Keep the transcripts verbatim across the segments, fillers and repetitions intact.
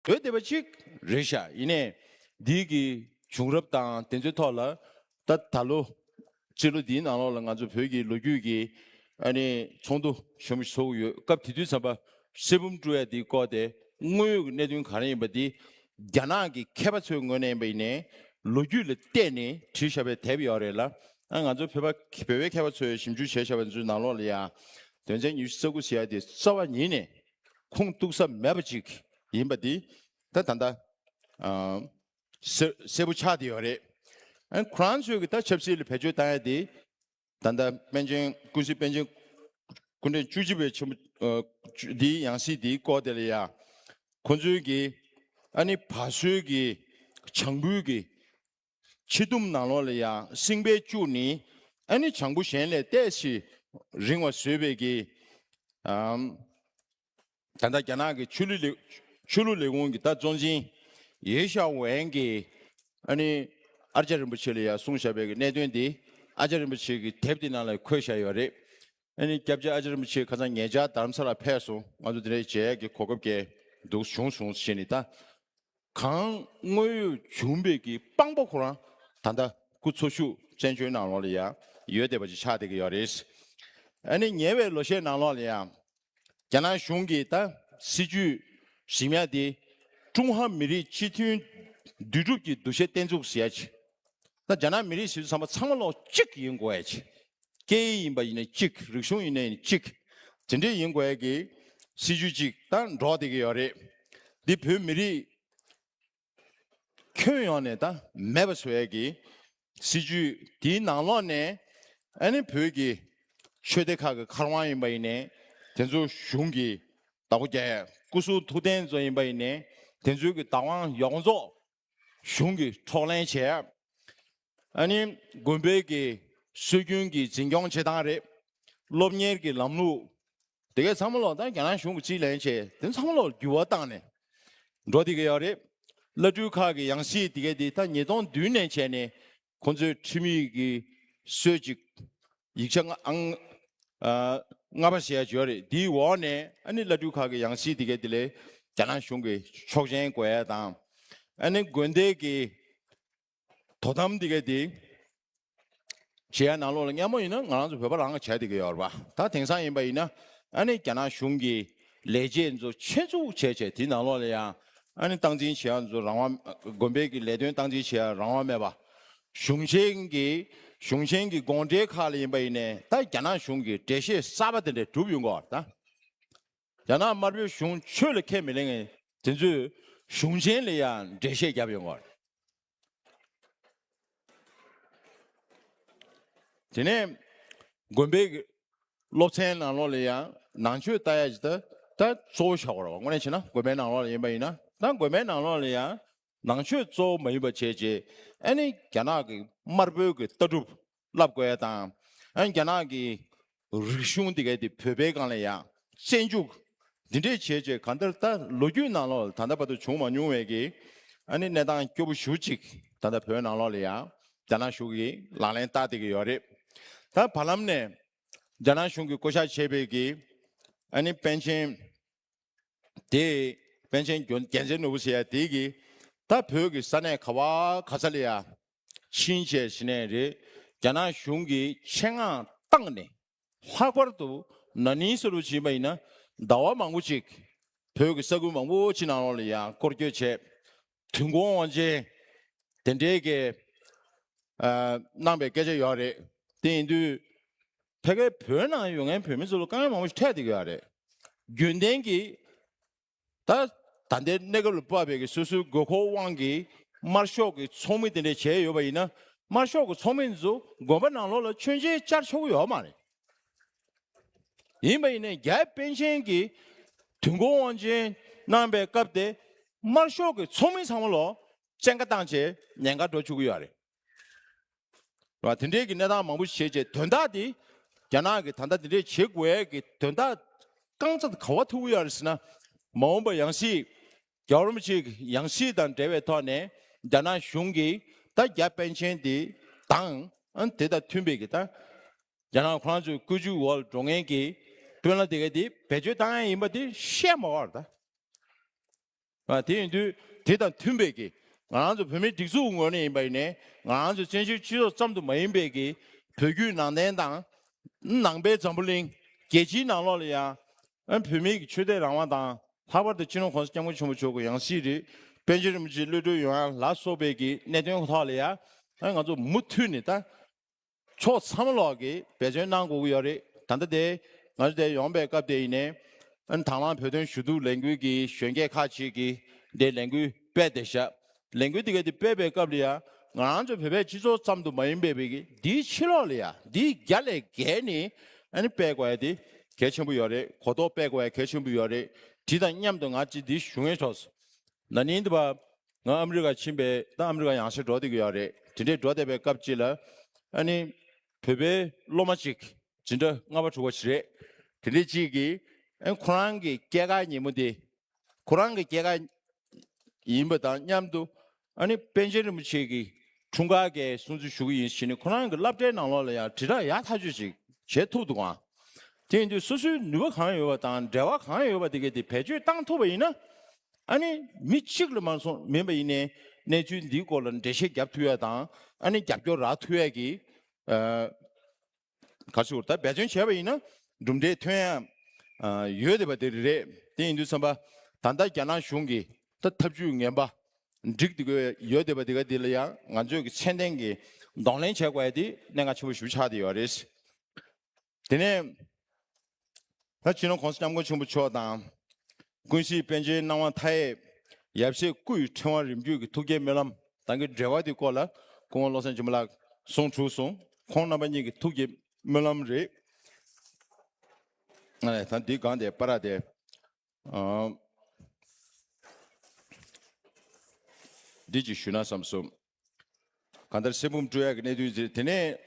འོས་བསྡད་པ་ཅིག་རེད་ཤག་ཡིན་ནའི་འདི་གི་བྱུང་རབས་དང་དེ་ཚོའི་ཐོག་ལ་ད་ད་ལོ་སྤྱི་ལོ་འདིའི་ནང་ལོགས་ལ་ང་ཚོ་བོད་ཀྱི་ལོ་རྒྱུས་ཀྱི་ཨ་ནི་ཚོགས་འདུ་ཆེན་མོ་ཞིག་ཚོགས་ཀྱི་ཡོད། སྐབས་དེ་དུས་ཙམ་པ་གསེར་བུམ་དཀྲོལ་ཡ་འདིའི་སྐོར་དེ་དངོས་ཡོད་ཀྱི་གནད་དོན་ག་རེ་ཡིན་པ་འདི་རྒྱ་ནག་གི་མཁས་པ་ཚོའི་ངོས་ནས་ཡིན་པ་ཡིན་ནའི་ལོ་རྒྱུས་ལ་བལྟས་ནས་བྲིས་བཞག་པའི་དེབ་ཡོད་རེད་ལ། ཨ་ང་ཚོ་བོད་པ་བོད་པའི་མཁས་པ་ཚོས་ཞིབ་འཇུག་བྱས་བཞག་པ་ཚོའི་ནང་ལོགས་ལ་ཡང་དོན་ཚན་ཉི་ཤུ་རྩ་དགུ་ཟེར་ཡ་དེ་རྩ་བ་ཉིད་ནས་ཁུངས་གཏུགས་ས་མེད་པ་ཅིག་ཡིན་པ་འདི་ད་ད་ལྟ་ཨ་གསལ་གསལ་པོ་ཆགས་བསྡད་ཡོད་རེད། ཨ་ཁོ་རང་ཚོས་ཀྱི་ད་ཆབ་སྲིད་ལ་བེད་སྤྱོད་བཏང་ཡ་དེ་ད་ལྟ་པཎ་ཆེན་ཀུན་གཟིགས་པཎ་ཆེན་སྐུ་ཕྲེང་བཅུ་གཅིག་པའི་ཆེན་པོ་ཨ་འདིའི་ཡང་སྲིད་འདིའི་སྐོར་དེ་ལ་ཡ་ཁོ་ཚོའི་གི་ཨ་ནི་བ་སོའི་གི་བྱང་བུའི་གི་ཕྱི་ཐུམ་ནང་ལོགས་ལ་ཡང་སྲིང་བལ་བཅུག་ནི་ཨ་ནི་བྱང་བུ་གཞན་ལས་ཏོག་ཙམ་རིང་བ་བཟོས་པའི་གི་ཨམ་ད་ལྟ་རྒྱ་ནག་གི་ཆོས་ལུགས་ལས་ཆོས་ལུགས་ལས་ཁུངས་ཀྱི་ད་གཙོ་འཛིན་ཡེ་ཤ་ཝན་གྱི་ཨ་ནི་ཨར་ཅ་རིན་པོ་ཆེ་ལ་ཡང་གསུངས་བཞག་པའི་གི་གནད་དོན་དེ་ཨར་ཅ་རིན་པོ་ཆེ་གི་དེབ་དེ་ནང་ལ་འཁོད་བཞག་ཡོད་རེད། ཨ་ནི་སྐྱབས་རྗེ་ཨར་ཅ་རིན་པོ་ཆེ་ཁ་སང་ཉེ་ཆར་རྡ་རམ་ས་ལ་ཕེབས་སོང་། ང་ཚོ་དེ་འདྲའི་མཇལ་ཡས་ཀྱི་གོ་སྐབས་བརྒྱད་འདུག་བྱུང་སོང་ཞེས་ནི་ད། གང་དངོས་ཡོད་བྱུང་བའི་གི་དཔང་པོ་ཁོ་རང་ད་ལྟ་སྐུ་འཚོ་བཞུགས་བཙན་བྱོལ་ནང་ལོགས་ལ་ཡང་ཡོད་བསྡད་པ་ཅིག་ཆགས་བསྡད་ཀྱི་ཡོད་རེད། ཨ་ནི་ཉེ་བའི་ལོ་ཤས་ནང་ལོགས་ལ་ཡང་རྒྱ་ནག་གཞུང་གིས་ད་སྲིད་ཇུས་ཞིབ་ཡ་དེ་ཀྲུང་ཧྭ་མི་རིགས་སྤྱི་མཐུན་འདུས་གྲུབ་ཀྱི་འདུ་ཤེས་བརྟན་ཚུགས་ཟེར་ཡ་ཅིག་ད་རྒྱ་ནག་མི་རིགས་ཟེར་དུས་ཚང་མ་ཚང་མ་ལོག་གཅིག་ཡིན་དགོས་ཡ་ཅིག་སྐད་ཡིག་ཡིན་པ་ཡིན་ན་གཅིག་རིག་གཞུང་ཡིན་ན་ཡིན་གཅིག་དེ་འདྲས་ཡིན་དགོས་ཡ་གི་སྲིད་ཇུས་ཅིག་ད་འགྲོ་བསྡད་ཀྱི་ཡོད་རེད། འདི་བོད་མི་རིགས་ཁྱོན་ཡོངས་ནས་ད་མེད་པ་བཟོ་ཡས་ཀྱི་སྲིད་ཇུས་དེའི་ནང་ལོགས་ནས་ཨ་ནི་བོད་ཀྱི་ཆོས་སྡེ་ཁག་གི་མཁར་དབང་ཡིན་པ་ཡིན་ནའི་དེ་ཚོ་གཞུང་གིས་བདག་པོ་རྒྱག་ཡས། སྐུ་གཟུགས་ཐུགས་རྟེན་ཚོ་ཡིན་པ་ཡིན་ནའི་དེ་ཚོའི་གི་བདག་དབང་ཡོངས་རྫོགས་གཞུང་གིས་འཕྲོག་ལེན་བྱས། ཨ་ནི་དགོན་པའི་གི་སྲོལ་རྒྱུན་གྱི་འཛིན་སྐྱོང་བྱེད་སྟངས་རེད། སློབ་གཉེར་གྱི་ལམ་ལུགས་དེ་གའི་ཚང་མ་ལོག་ད་རྒྱ་ནག་གཞུང་གིས་རྩིས་ལེན་བྱས་དེ་ཚང་མ་ལོག་འགྱུར་བ་བཏང་ནས་འགྲོ་བསྡད་ཀྱི་ཡོད་རེད། བླ་སྤྲུལ་ཁག་གི་ཡང་སྲིད་དེ་གའི་དེ་ད་ཉིས་སྟོང་བདུན་ནས་བྱས་ནས་ཁོང་ཚོའི་ཁྲིམས་ཡིག་གི་སྲོལ་ཅིག་ཡིག་ཆ་ལྔ་ཨང་ཨ་ལྔ་པ་ཟེར་ཡ་ཅིག་ཡོད་རེད། དེའི་འོག་ནས་ཨ་ནི་བླ་སྤྲུལ་ཁག་གི་ཡང་སྲིད་དེ་གའི་དེ་ལས་རྒྱ་ནག་གཞུང་གིས་ཆོག་མཆན་དགོས་ཡ་དང་། ཨ་ནི་དགོན་སྡེ་གི་དོ་དམ་འདི་ག་འདི་བྱེད་ཡ་ནང་ལོགས་ལ་སྔ་མོ་ཡིན་ན་ང་རང་ཚོ་བོད་པ་རང་གིས་བྱས་བསྡད་ཀྱི་ཡོད་རེད་པ། ད་དེང་སང་ཡིན་པ་ཡིན་ན་ཨ་ནི་རྒྱ་ནག་གཞུང་གི་ལས་བྱེད་ཚོ་ཆེད་འཛུགས་བྱས་བྱས་དེ་ནང་ལོགས་ལ་ཡང་ཨ་ནི་སྟངས་འཛིན་བྱེད་ཡ་ཚོ་རང་དབང་། དགོན་པའི་གི་ལས་དོན་སྟངས་འཛིན་བྱེད་ཡ་རང་དབང་མེད་པ། གཞུང་ཆེན་གྱི་གཞུང་ཆེན་གྱི་དགོངས་འགྲེལ་ཁག་ལ་ཡིན་པ་ཡིན་ནའི་ད་རྒྱ་ནག་གཞུང་གི་འགྲེལ་བཤད་གསར་པ་དེ་འདྲ་གྲུབ་ཡོང་གི་ཡོད་རེད་ད། རྒྱ་ནག་དམར་པོའི་གཞུང་ཆོས་ལ་ཁས་མི་ལེན་མཁན་དེ་ཚོས་གཞུང་ཆེན་ལ་ཡང་འགྲེལ་བཤད་བརྒྱབ་ཡོང་གི་ཡོད་རེད། དེ་ནས་དགོན་པའི་སློབ་ཚན་ནང་ལོགས་ལ་ཡང་ནང་ཆོས་ལྟ་ཡ་ཅིག་ད་ད་གཙོ་བོ་བཞག་དགོས་རེད་པ། དངོས་གནས་བྱས་ན་དགོན་པའི་ནང་ལོགས་ལ་ཡིན་པ་ཡིན་ན་ད་དགོན་པའི་ནང་ལོགས་ལ་ཡང་ནང་ཆོས་གཙོ་བོ་མ་ཡིན་པ་བྱས་རྗེས་ཨ་ནི་རྒྱ་ནག་གི་དམར་པོའི་གི་ལྟ་གྲུབ་བསླབ་དགོས་ཡ་དང་། ཨ་ནི་རྒྱ་ནག་གི་རིག་གཞུང་འདི་གའི་དེ་བོད་པའི་སྒང་ལ་ཡང་བཙན་འཇུག་འདི་འདྲས་བྱས་རྗེས་གང་ལྟར་ད་ལོ་རྒྱུས་ནང་ལོགས་ད་ལྟ་བར་དུ་བྱུང་མ་མྱོང་བའི་གི་ཨ་ནི་གནས་སྟངས་སྐྱོ་པོ་ཞེ་པོ་ཅིག་ད་ལྟ་བོད་ནང་ལོགས་ལ་ཡང་རྒྱ་ནག་གཞུང་གིས་ལག་ལེན་བསྟར་བསྡད་ཀྱི་ཡོད་རེད། ད་བར་ལམ་ནས་རྒྱ་ནག་གཞུང་གིས་བསྐོ་བཞག་བྱས་པའི་གི་ཨ་ནི་པཎ་ཆེན་དེ་པཎ་ཆེན་རྒྱལ་མཚན་ནོར་བུ་ཟེར་ཡ་དེ་གིས་ད་བོད་ཀྱི་ས་གནས་ག་བ་ག་ས་ལ་ཡ་ཕྱིན་བྱས་ཞི་ནས་རེད། རྒྱ་ནག་གཞུང་གིས་ཆེད་མངགས་བཏང་ནས་ལྷག་པར་དུ་ན་ནིང་ཟེར་བ་ཅིག་ཡིན་པ་ཡིན་ན་ཟླ་བ་མང་པོ་ཅིག་བོད་ཀྱི་ས་ཁུལ་མང་པོ་ཅིག་ནང་ལོགས་ལ་ཡང་སྐོར་སྐྱོད་བྱས། དུས་འཁོར་དབང་ཆེན་དེ་འདྲའི་གི་ཨ་གནང་པའི་སྐད་ཆ་ཡོད་རེད། དེ་ཡིན་དུས་ཕ་གིའི་བོད་ནང་ཡོད་མཁན་བོད་མི་ཚོ་ལ་དཀའ་ངལ་མང་པོ་ཞིག་འཕྲད་བསྡད་ཀྱི་ཡོད་རེད། རྒྱུན་ལྡན་གྱི་ད་ད་ལྟའི་གནས་སྐབས་ལ་དཔག་པའི་གི་སོ་སོའི་དགོས་མཁོ་དབང་གིས་དམར་ཤོག་གི་ཚོགས་མི་དེ་འདྲས་བྱས་ཡོད་པ་ཡིན་ན་དམར་ཤོག་གི་ཚོགས་མི་ཚོ་དགོན་པ་ནང་ལོགས་ལ་མཆོད་མཇལ་བཅར་ཆོག་གི་ཡོད་མ་རེད། ཡིན་པ་ཡིན་ནའི་རྒྱའི་པཎ་ཆེན་གྱིས་དུས་འཁོར་དབང་ཆེན་གནང་པའི་སྐབས་དེ་དམར་ཤོག་གི་ཚོགས་མི་ཚང་མ་ལོག་བཙན་བཀའ་བཏང་བྱས་ཉེན་ཁ་འགྲོ་བཅུག་གི་ཡོད་རེད། རེད་བ། དེ་འདྲའི་གི་གནས་སྟངས་མང་པོ་ཞིག་བྱས་རྗེས་དོན་དག་དེ་རྒྱ་ནག་གིས་ད་ལྟ་དེ་འདྲས་བྱེད་དགོས་ཡས་ཀྱི་དོན་དག་རྐང་ཚ་དེ་ག་བ་ཐུག་གི་ཡོད་རེད་ཟེར་ན། མ་འོངས་པ་ཡང་སྲིད་རྒྱལ་བ་རིན་པོ་ཆེ་གི་ཡང་སྲིད་དང་འབྲེལ་བའི་ཐོག་ནས་རྒྱ་ནག་གཞུང་གིས་ད་རྒྱ་པཎ་ཆེན་དེ་དང་ཨ་དེ་དང་མཐུན་པའི་གི་ད་རྒྱ་ནག་ཁོ་རང་ཚོའི་བཀོད་ཇུས་འོག་ལ་འགྲོ་མཁན་གྱི་དཔོན་སློབ་དེ་ག་དེ་བེད་སྤྱོད་བཏང་ཡ་ཡིན་པ་དེ་བཤད་མ་དགོས་རེད་ད། ཨ། དེ་ཡིན་དུས་དེ་དང་མཐུན་པའི་གི་ང་རང་ཚོ་བོད་མིའི་སྒྲིག་འཛུགས་ངོས་ནས་ཡིན་པ་ཡིན་ནའི་ང་རང་ཚོ་བཙན་བྱོལ་སྤྱི་ཚོགས་ཙམ་དུ་མ་ཡིན་པའི་གི་བོད་བརྒྱུད་ནང་བསྟན་དང་ནང་པའི་འཛམ་བུ་གླིང་རྒྱལ་སྤྱིའི་ནང་ལོགས་ལ་ཡང་ཨ་བོད་མིའི་གི་ཆོས་དད་རང་དབང་དང་། ལྷག་པར་དུ་སྤྱི་ནོར་༸གོང་ས་༸སྐྱབས་མགོན་ཆེན་པོ་མཆོག་གི་ཡང་སྲིད་རེད། པཎ་ཆེན་རིན་པོ་ཆེ་གློད་གྲོལ་ཡོང་ཡ་ལ་སོགས་པའི་གི་གནད་དོན་ཁག་ལ་ཡ་ཨ་ང་ཚོ་མུ་མཐུད་ནས་ད་ཕྱོགས་ཚང་མ་ལོག་གི་འབད་བརྩོན་གནང་དགོས་ཀྱི་ཡོད་རེད། ད་ལྟ་དེ་ང་ཚོ་དེ་ཡོང་པའི་སྐབས་དེ་ཡིན་ནའི་ཨ་ནི་དང་བླངས་བོད་དོན་ཞུ་གཏུག་ལས་འགུལ་གྱི་གཞོན་སྐྱེས་ཁག་ཅིག་གིས་དེ་ལས་འགུལ་སྤེལ་བསྡད་ཤག་ལས་འགུལ་དེ་ག་དེ་སྤེལ་བའི་སྐབས་ལ་ཡ་ང་རང་ཚོ་བོད་པའི་སྤྱི་ཚོགས་ཙམ་དུ་མ་ཡིན་པའི་བོད་ཀྱི་འདིའི་ཕྱི་ལོགས་ལ་ཡ་འདིའི་རྒྱ་ལས་བརྒལ་ནས་ཨ་ནི་སྤེལ་དགོས་ཡ་དེ་གལ་ཆེན་པོ་ཡོད་རེད། གོ་རྟོགས་སྤེལ་དགོས་ཡ་གལ་ཆེན་པོ་ཡོད་རེད། དེ་དང་མཉམ་དུ་ང་ཅིག་འདི་ཞུ་ངེས་ཆོག་ན་ནིང་འདི་བ་ང་ཨ་མི་རི་ཀ་ཕྱིན་པའི་ད་ཨ་མི་རི་ཀ་ཡང་སེ་འགྲོ་བསྡད་ཀྱི་ཡོད་རེད། དེ་འདྲས་འགྲོ་བསྡད་པའི་སྐབས་ཅིག་ལ་ཨ་ནི་བོད་པའི་སློབ་མ་ཅིག་འཛིན་གྲྭ་ལྔ་པ་དྲུག་པ་ཞིག་རེད། དེ་འདྲས་ཅིག་གིས་ཨ་ཁོ་རང་གི་སྐྱེས་སྐར་ཉིན་མོ་དེ་ཁོ་རང་གི་སྐྱེས་སྐར་ཡིན་པ་དང་མཉམ་དུ་ཨ་ནི་པཎ་ཆེན་རིན་པོ་ཆེ་གི་འཁྲུངས་སྐར་གྱི་སྲུང་བརྩི་ཞུ་གི་ཡིན་ཟེར་ནས་ཁོ་རང་གི་སློབ་གྲྭའི་ནང་ལོགས་ལ་ཡང་དྲིལ་བསྒྲགས་ཡག་ཐག་ཆོད་ཅིག་བྱེད་ཐུབ་འདུག་ཨང་། དེ་ཡིན་དུས་སོ་སོའི་ནུས་པ་གང་ཡོད་པ་དང་འབྲེལ་བ་གང་ཡོད་པ་དེ་གས་དེ་བེད་སྤྱོད་བཏང་ཐུབ་པ་ཡིན་ན་ཨ་ནི་མི་གཅིག་ལ་མ་སོང་མིན་པ་ཡིན་ནའི་གནས་ཚུལ་འདིའི་སྐོར་ལ་འགྲེལ་བཤད་རྒྱབ་ཐུབ་ཡ་དང་ཨ་ནི་རྒྱབ་སྐྱོར་རག་ཐུབ་ཡ་གི་ཨ། ག་ཚོད་ད་འབད་བརྩོན་བྱས་པ་ཡིན་ན་གྲུབ་འབྲས་ཐོན་ཡ་ཡོད་བསྡད་པ་དེ་རེད། དེ་ཡིན་དུས་ཙམ་པ་ད་ལྟ་རྒྱ་ནག་གཞུང་གིས་ད་ཐབས་ཇུས་ངན་པ་སྒྲིག་བསྡད་ཀྱི་ཡོད་བསྡད་པ་དེ་ག་དེ་ལ་ཡང་ང་ཚོས་ཀྱི་ཚད་ལྡན་གྱི་གདོང་ལེན་བྱེད་དགོས་ཡ་དེ་གནད་འགག་ཆེན་པོ་ཞིག་ཆགས་བསྡད་ཡོད་རེད། དེ་ནས་ད་སྤྱི་ནོར་༸གོང་ས་༸སྐྱབས་མགོན་ཆེན་པོ་མཆོག་དང་། ཀུན་གཟིགས་པཎ་ཆེན་སྣང་བ་མཐའ་ཡས་ཡབ་སྲས་སྐུ་ཡི་ཕྲེང་བ་རིམ་བརྒྱུད་ཀྱི་ཐུགས་བསྐྱེད་སྨོན་ལམ་དང་གི་འབྲེལ་བ་དེའི་སྐོར་ལ་སྐུ་ངོ་བློ་བཟང་འཇིགས་མེད་ལགས་གསུང་གྲུབ་སོང་། ཁོང་རྣམ་པ་གཉིས་ཀྱི་ཐུགས་ཀྱི་སྨོན་ལམ་རེད། ཨ་ནི་ད་འདི་སྒང་དེ་པར་དེ་ཨ་འདི་ཅིག་ཞུས་ན་བསམ་སོང་། གང་ལྟར་གསེར་བུམ་སྤྲུལ་ཡག་གི་གནད་དོན་ཟེར་དེ་ནས།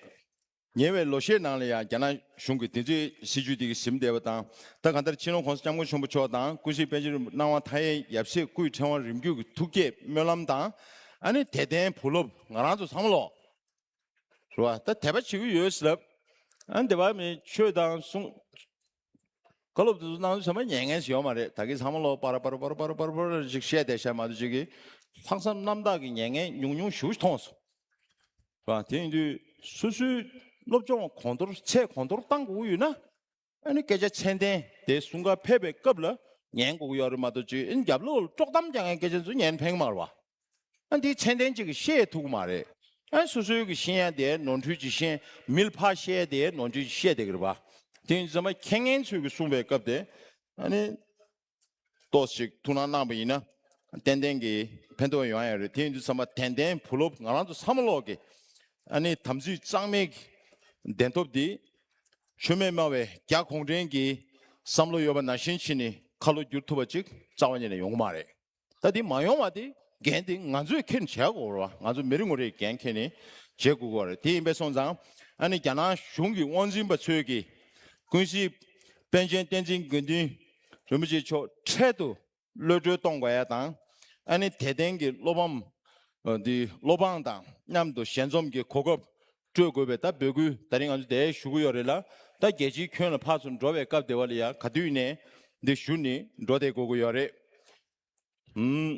ཉེ་བའི་ལོ་ཤས་ནང་ལ་ཡང་རྒྱ་ནག་གཞུང་གིས་དེ་ཚོའི་སྲིད་ཇུས་དེ་གི་ཟིན་བསྡད་པ་དང་། ད་གང་ལྟར་སྤྱི་ནོར་༸གོང་ས་༸སྐྱབས་མགོན་ཆེན་པོ་མཆོག་དང་ཀུན་གཟིགས་པཎ་ཆེན་སྣང་བ་མཐའ་ཡས་ཡབ་སྲས་སྐུ་ཡི་ཕྲེང་བ་རིམ་བརྒྱུད་ཀྱི་ཐུགས་བསྐྱེད་སྨོན་ལམ་དང་། ཨ་ནི་དད་ལྡན་བུ་སློབ་ང་རང་ཚོ་ཚང་མ་ལོ། རེད་བ། ད་དད་པ་བྱེད་ཀྱི་ཡོད་ཟེར་ལབ། ཨ་ནི་དད་པ་མེད་ཆོས་དང་གསུང་། བཀའ་སློབ་དེ་ཚོ་གནང་དུས་ཚང་མ་ཉན་མཁན་ཞིག་ཡོད་མ་རེད། ད་གིན་ཚང་མ་ལོ་པར་པར་པར་པར་པར་པར་ཅིག་བཤད་བསྡད་ཤག་མ་གཏོགས་ཅིག་གིས་ལྷག་བསམ་རྣམ་དག་གིས་ཉན་མཁན་ཉུང་ཉུང་ཞེ་པོ་ཞིག་མཐོང་སོང་། རེད་བ། དེ་ཡིན་དུས་སོ་སོའི་སློབ་སྦྱོང་གོང་མཐོར་ཚད་གོང་མཐོར་བཏང་དགོས་ཀྱི་ཡོད་ན། ཨ་ནི་སྐད་ཆ་ཚད་ལྡན་དེ་གསུང་ག་ཕེབས་པའི་སྐབས་ལ་ཉན་དགོས་ཀྱི་ཡོད་རེད་མ་གཏོགས་ཅིག་ཨ་ནི་རྒྱབ་ལོགས་ལ་དཀྲོག་གཏམ་རྒྱག་མཁན་སྐད་ཆ་ཚོ་ཉན་ཕན་གི་མ་རེད་བ། ཨ་ནི་དེ་ཚད་ལྡན་ཅིག་གིས་བཤད་ཐུབ་ཀྱི་མ་རེད། ཨ་ནི་སོ་སོའི་གི་ཤེས་ཡ་དེ་ནོར་འཁྲུལ་ཅིག་ཤེས། མི་ལ་ཕར་བཤད་ཡ་དེ་ནོར་འཁྲུལ་ཅིག་བཤད་བསྡད་ཀྱི་རེད་བ། དེ་ཡིན་ཙང་མཁྱེན་མཁན་ཚོས་གི་གསུངས་པའི་སྐབས་དེ་ཨ་ནི། ཏོག་ཙམ་ཐུགས་སྣང་གནང་བ་ཡིན་ན་ཏན་ཏན་གྱི་ཕན་ཐོགས་ཡོང་ཡ་རེད། དེ་ཡིན་དུས་ཙམ་པ་དད་ལྡན་བུ་སློབ་ང་རང་ཚོ་ཚང་མ་ལོག་གི་ཨ་ནི་དམ་ཚིག་གཙང་མའི་གདན་ཐོབ་འདི་མཆོད་མེ་སྨྲ་བའི་རྒྱ་གོང་ཁྲན་གྱི་བསམ་བློ་ཡོད་པ་ནང་བཞིན་བྱས་ནས་ཁ་ལོ་བསྒྱུར་ཐུབ་པ་ཅིག་རྩ་བ་ཉིད་ནས་ཡོང་གི་མ་རེད། ད་དེ་མ་ཡོང་བ་དེ་འགན་དེ་ང་ཚོས་འཁྱེར་ནས་བྱེད་དགོས་རེད་བ། ང་ཚོ་མི་རེ་ངོ་རེས་འགན་འཁྱེར་ནས་བྱེད་དགོས་ཀྱི་རེད། དེ་ཡིན་པས་སོང་ཙང་ཨ་ནི་རྒྱ་ནག་གཞུང་གི་དབང་འཛིན་པ་ཚོས་ཀྱི་ཀུན་གཟིགས་པཎ་ཆེན་བསྟན་འཛིན་དགེ་འདུན་རིན་པོ་ཆེ་མཆོག་འཕྲལ་དུ་གློད་གྲོལ་གཏོང་དགོས་ཡ་དང་། ཨ་ནི་དད་ལྡན་གྱི་བློ་ཕམ་འདི་བློ་ཕངས་དང་མཉམ་དུ་ཞལ་འཛོམས་ཀྱི་གོ་སྐབས་སྤྲོད་དགོས་པའི་ད་འབོད་སྐུལ་ད་རིང་ང་ཚོ་དེ་ཞུ་གི་ཡོད་རེད་ལ། ད་རྒྱལ་སྤྱིའི་ཁྱོན་ལ་ཕར་ཚུར་འགྲོ་བའི་སྐབས་དེ་བ་ལ་ཡ་ག་དུས་ནས་འདི་ཞུ་ནས་འགྲོ་བསྡད་དགོས་ཀྱི་ཡོད་རེད། ཨུམ།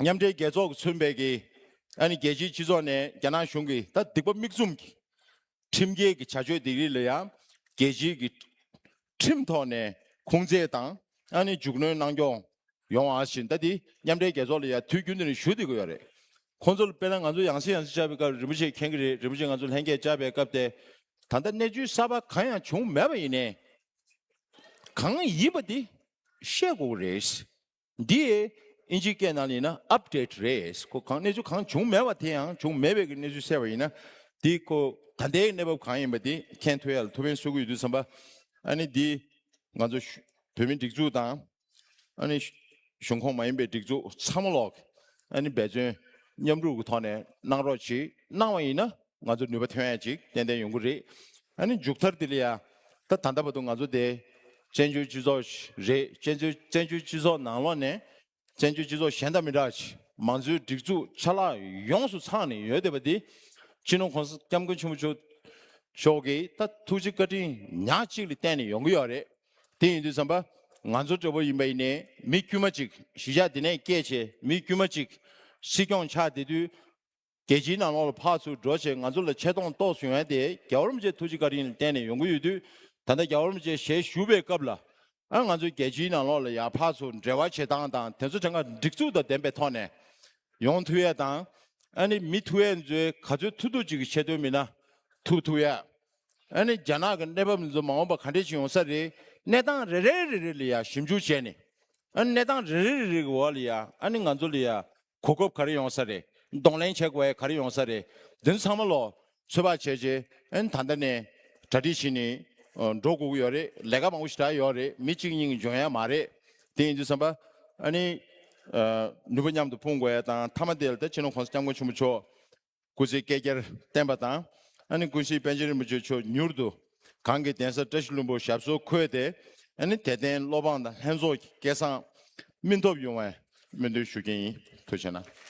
མཉམ་འབྲེལ་རྒྱལ་ཚོགས་ཀྱིས་མཚོན་པའི་གི་ཨ་ནི་རྒྱལ་སྤྱིའི་སྤྱི་ཚོགས་ནས་རྒྱ་ནག་གཞུང་གི་ད་སྡིག་པ་མིག་བཙུམ་གྱི་ཁྲིམས་འགལ་གྱི་བྱ་སྤྱོད་དེ་རིགས་ལ་ཡང་རྒྱལ་སྤྱིའི་གི་ཁྲིམས་ཐོག་ནས་ཁུངས་བཙན་དང་ཨ་ནི་མཇུག་གནོན་གནང་སྐྱོང་ཡོང་བ་བཞིན་ད་དེ་མཉམ་འབྲེལ་རྒྱལ་ཚོགས་ལ་ཡང་དུས་རྒྱུན་དུ་ནས་ཞུ་བསྡད་ཀྱི་ཡོད་རེད། ཁོང་ཚོ་ལ་དཔེར་ན་ང་ཚོ་ཡང་སེ་ཡང་སེ་བཅར་བའི་སྐབས་རིན་པོ་ཆེ་མཁྱེན་གྱི་རེད། རིན་པོ་ཆེ་ང་ཚོ་ལྷན་རྒྱས་བཅར་བའི་སྐབས་དེ་ད་ལྟ་གནས་ཚུལ་གསར་པ་གང་ཡང་བྱུང་མེད་པ་ཡིན་ནའི་གང་ཡིན་པ་དེ་བཤད་དགོས་ཀྱི་རེད། འདི་ཨིན་ཇིའི་སྐད་ནང་ལ་ཡིན་ན་ཨབ་ཌེ་ཊི་རེད། ཁོ་གང་གནས་ཚུལ་གང་བྱུང་མེད་པ་དེ་ཡང་བྱུང་མེད་པའི་གི་གནས་ཚུལ་གསལ་བ་ཡིན་ན་འདི་ཁོ་ད་ལྟའི་གནས་བབ་གང་ཡིན་པ་དེ་མཁྱེན་ཐུབ་ཡ་ལ་ཐུགས་ཕན་གསོས་ཀྱི་ཡོད་དུས་ཙམ་པ། ཨ་ནི་འདི་ང་ཚོ་བོད་མི་སྒྲིག་འཛུགས་དང་ཨ་ནི་གཞུང་ཁོངས་མ་ཡིན་པའི་སྒྲིག་འཛུགས་ཚང་མ་ལོག་ཨ་ནི་འབད་བརྩོན་མཉམ་རུབ་ཀྱི་ཐོག་ནས་གནང་རོགས་གྱིས། གནང་བ་ཡིན་ན་ང་ཚོ་ནུས་པ་ཐོན་ཡ་ཅིག་ཏན་ཏན་ཡོང་གི་རེད། ཨ་ནི་མཇུག་མཐར་དེ་ལ་ཡ་ད་ད་ལྟ་བར་དུ་ང་ཚོ་དེ་བཙན་བྱོལ་སྤྱི་ཚོགས་རེད། བཙན་བྱོལ་བཙན་བྱོལ་སྤྱི་ཚོགས་ནང་ལོགས་ནས་བཙན་བྱོལ་སྤྱི་ཚོགས་གཞན་དང་མི་འདྲ་ཞིག་མང་གཙོའི་སྒྲིག་འཛུགས་ཆ་ལག་ཡོངས་སུ་ཚང་ནས་ཡོད་བསྡད་པ་འདི་སྤྱི་ནོར་༸གོང་ས་༸སྐྱབས་མགོན་ཆེན་པོ་མཆོག་མཆོག་གིས་ད་ཐུགས་རྗེ་བཀའ་དྲིན་ཉག་གཅིག་ལ་བརྟེན་ནས་ཡོང་གི་ཡོད་རེད། དེ་ཡིན་དུས་ཙམ་པ་ ང་ཚོ་འདྲ་པོ་ཡིན་པ་ཡིན་ནའི་མི་དཀྱུས་མ་ཅིག་གཞིས་ཆགས་འདི་ནས་སྐྱེས་བྱས་མི་དཀྱུས་མ་ཅིག་སྲིད་སྐྱོང་ཆགས་བསྡད་དུས། རྒྱལ་སྤྱིའི་ནང་ལོགས་ལ་ཕར་ཚུར་འགྲོ་བྱས་ང་ཚོ་ལ་ཆེ་མཐོང་ཏོག་ཙམ་ཡོང་ཡ་དེ་རྒྱལ་བ་རིན་པོ་ཆེའི་ཐུགས་རྗེ་བཀའ་དྲིན་ལ་བརྟེན་ནས་ཡོང་གི་ཡོད་དུས། ད་ལྟ་རྒྱལ་བ་རིན་པོ་ཆེ་ཞལ་བཞུགས་པའི་སྐབས་ལ་ཨ་ང་ཚོ་རྒྱལ་སྤྱིའི་ནང་ལོགས་ལ་ཡ་ཕར་ཚུར་འབྲེལ་བ་བྱེད་སྟངས་དང་དེ་ཚོ་གྲངས་ཀ་སྒྲིག་འཛུགས་དང་ལྡན་པའི་ཐོག་ནས་ཡོང་ཐུབ་ཡ་དང་། ཨ་ནི་མི་ཐུག་ཡ་ཚོས་ག་ཚོད་ཐུབ་ཐུབ་ཅིག་གི་ཆེད་དོན་མིན་ན་ཐུབ་ཐུབ་ཡ། ཨ་ནི་རྒྱ་ནག་གི་གནས་བབ་འདི་ཚོ་མ་འོངས་པ་ག་འདྲས་ཅིག་ཡོང་ས་རེད། གནས་སྟངས་རེ་རེ་རེ་རེ་ལ་ཡ་ཞིབ་འཇུག་བྱས་ནས། ཨ་ནི་གནས་སྟངས་རེ་རེ་རེ་རེ་གི་འོག་ལ་ཡ་ཨ་ནི་ང་ཚོ་ལ་ཡ་གོ་སྐབས་ག་རེ་ཡོང་ས་རེད། གདོང་ལེན་བྱེད་དགོས་ཡ་ག་རེ་ཡོང་ས་རེད། འདི་ཚོ་ཚང་མ་ལོ་ཚོད་དཔག་བྱས་རྗེས་ཨ་ནི་ད་ལྟ་ནས་གྲ་སྒྲིག་བྱས་ནས་ཨ་འགྲོ་དགོས་ཀྱི་ཡོད་རེད། ལས་ཀ་མང་པོ་ཞེ་དྲག་ཡོད་རེད། མི་གཅིག་གཉིས་ཀྱིས་འཇོན་ཡ་མ་རེད། དེ་ཡིན་དུས་ཙམ་པ་ཨ་ནི་ཨ་ནུས་པ་མཉམ་དུ་སྤུངས་དགོས་ཡ་དང་། མཐའ་མ་དེ་ལ་ད་སྤྱི་ནོར་༸གོང་ས་༸སྐྱབས་མགོན་ཆེན་པོ་མཆོག་སྐུ་ཚེ་བསྐལ་བརྒྱར་བརྟན་པ་དང་། ཨ་ནི་ཀུན་གཟིགས་པཎ་ཆེན་རིན་པོ་ཆེ་མཆོག་མྱུར་དུ་གང་གི་གདན་ས་བཀྲ་ཤིས་ལྷུན་པོར་ཞབས་སོར་འཁོད་དེ། ཨ་ནི་དད་ལྡན་བློ་འབངས་དང་ལྷན་ཚོགས་ཀྱི་སྐལ་བཟང་སྨིན་ཐོབ་ཡོང་བའི་སྨོན་འདུན་ཞུ་གི་ཡིན། ཐུགས་རྗེ་གནང་།